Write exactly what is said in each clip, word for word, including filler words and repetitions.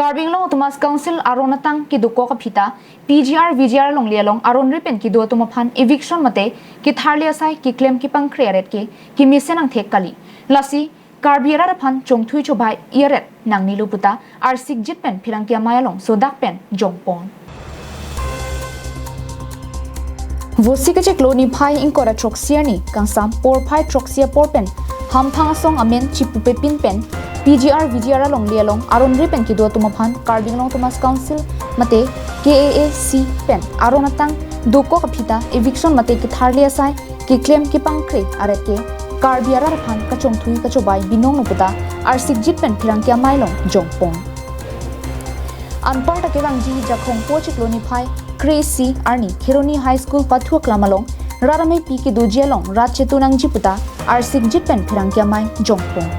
Karbi Anglong Autonomous Council aron atang kedokok aphi ta P G R V G R alongle along aron ri pen kedo atum aphan eviction mate ketharli asai keklem kepangkre aret ke kemesen angthek kali. Lasi Karbi arat aphan chongthui chobei aret nangnelo puta Arsikjit pen Pherangke Amei along sodak pen jongpon. Vosi kachiklo niphai ingkoi ra throksi arni kangsam porphai throksi apor pen hamphang asong amen chipupepin pen P G R V G R alongle along aron ri pen kedo atum aphan Karbi Anglong Autonomous Council mate K A A C pen aron atang dokok aphi ta eviction mate ketharli asai keklem kepangkre aret ke Karbi arat aphan kachongthui kachobei binong lo puta Arsikjit pen Pherangke Amei along jongpon. Anparta kevangji Jakhong po chiklo niphai kre-isi arni Kheroni High School pathu aklam along rat ameipi kedoji along rat chetu nangji puta Arsikjit pen Pherangke Amei jongpon.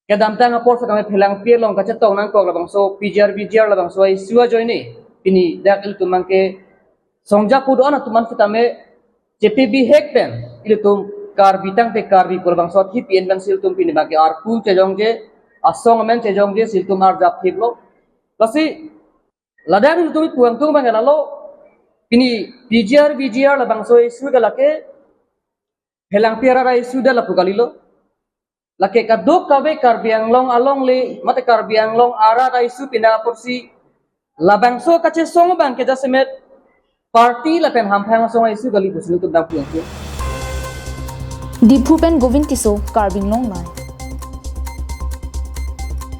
Kedamtang apor setame phelangpi along kachetong nangkok labangso P G R V G R labangso issue ajoine pini dak ilitum abangke songja pu do-an atum an setame chepi bihek pen ilitum Karbi tangte Karbi pu labangso athi pi-en pensi ilitum pini abangke arpu chejongje, asong amen chejongje si ilitum arjap thiplo. Lasi ladak ilitum pu angtung abangke lalo pini P G R V G R labangso issue ke lake phelangpi arat a-issue det lapu kalilo. Lake kadokave Karbi Anglong alongle mate Karbi Anglong arat a-issue pinang apotsi labangso kachesong abangke jasemet party lapen hamphang asong a-issue kali pusi ilitum dam puang pu. Diphu pen Govind Tisso, Karbi Anglong Live.